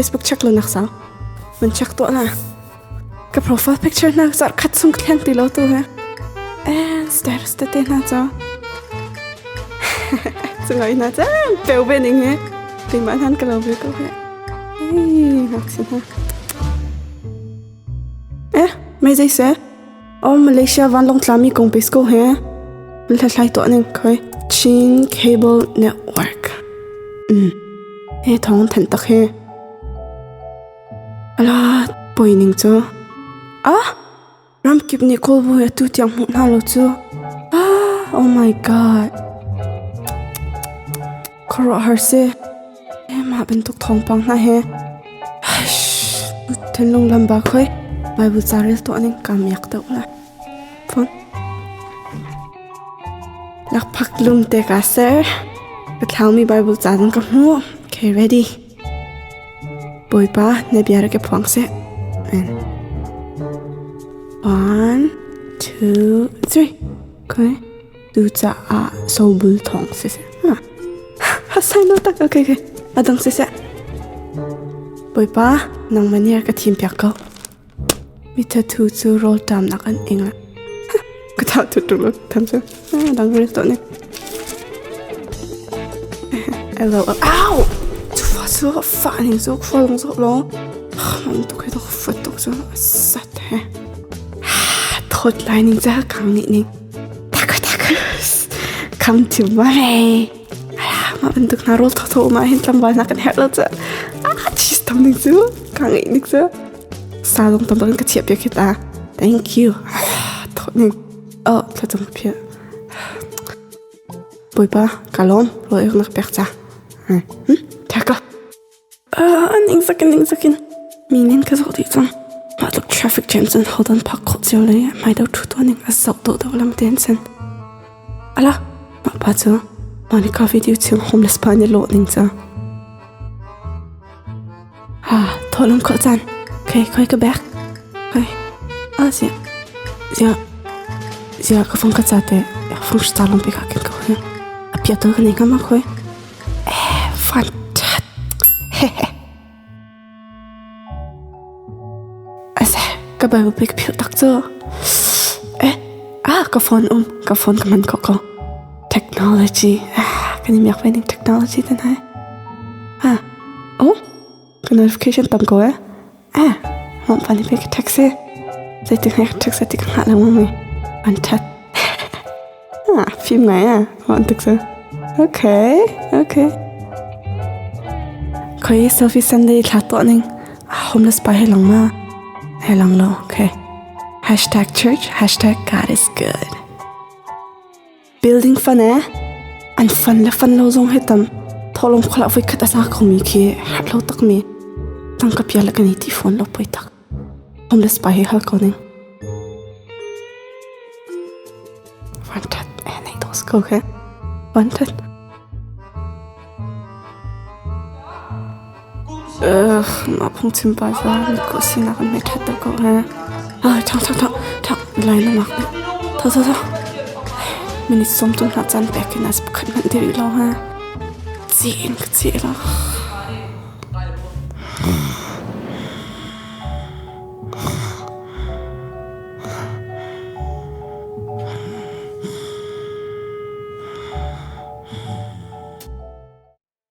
Facebook check lo nak sau. Man check tuah na. Ka profile picture na zar khat chung thleng ti lo tu he. Eh, status te te na cho. Chungai na cha peu be ning he. Ti man han ka lo be ko he. Ei, nak sin ha. Eh, mei zei se? Oh, Malaysia vanlawng tlami kong pes ko he. Hlathlai tuah ning khoi. Chin Cable Network. He thong than tak he. Ala, poi ning cu. Ah, ramkip nih kawlbu he tu tiang hmuh hna lo cu. Ah, oh my god. Khuaruahhar si. Mah bantuk thawngpang hna he thinlung lamba khoi Bible ca rel tuah ning ka miak deuh la. Phone. Lakphak lum te ka ser. Ka thlaumi Bible ca zong ka hmu. Okay, ready. Bawipa, na bia rak ka phuang seh. Amen. One, two, three. Okay. Cucaah sobul thawng siseh. Hasai no tak okay okay. Adang siseh. Bawipa, nangmah nih ka thim piak ko. Mithathu cu rawlṭamnak an ing la. Ka tha tu tu lo tham cu. Dang rel to ne. Hello. Ow! Cu fa cu fa ning cu fa long zo long. Man tu kai to fa tu cu sat he. Thot lai ning cha kang ni ning. Tacos, come to mommy. Mah bantuk hna rawl thotho ma hin tlangval hna kan herh lo cu. Ah, cheese tam ning cu, ka ngeih ning cu. Sa zong tam in ka chiah piak hi ta. Thank you. Thot ning. Oh, thlacam ka phiah. Bawipa, ka lawm. Rawl ek nak pek ca. Hm, Taka. Ning zakin ning zakin. Mi nin ka zoh dih cang. Mah tluk traffic jam cun hodan phak khawh cio le hmai do ṭhu tuah ning a zoh dawh deuh lam te an sin. Ala, mah pa cu mah nih ka video chung homeless pa nih lawh ning cu. Ha, thawhlawm khawh caan. Okay, khoi ka bag. Khoi. Ah, sia. Sia. Sia ka phone ka ca te. Phone sa long pe ka kin ko. A pia to ka nei ngam ma khoi. Fantat. Ase, ka Bible pe ka philh tak cu. Eh, ah, ka phone um, ka phone ka man ko ko. Technology. Ah, kan i miak ve ning technology tan hai. Ah, oh, ka notification tam ko eh. Ah, mom pa nih pe ka text e. Zeitin he ka text ti ka hngah lengmang mi. An that. Ah, phim ngai ah. Hmaan tuk cu. Okay, okay. Khoi selfie Sunday thla tuah ning. Homeless pa he lang ma? He lang lo. Okay. Hashtag church, hashtag God is good. Building fund eh? An fund le fund lo zong he tam. Tholong khola voi khat asa khomi khi hat lo tak mi. Tangka pia le kan i ti phone lo poi tak. Homeless pa he hal ko ning. Wanted eh nei dos ko ke. Wanted. Ugh, ma phungchim pa za mit ko sinak an mei that ko he. Ah, thang thang thang thang lai na mak ne. Tho tho tho. Minute som tum na chan pek in as pakhat man diri lo ha. Cin ka ci la.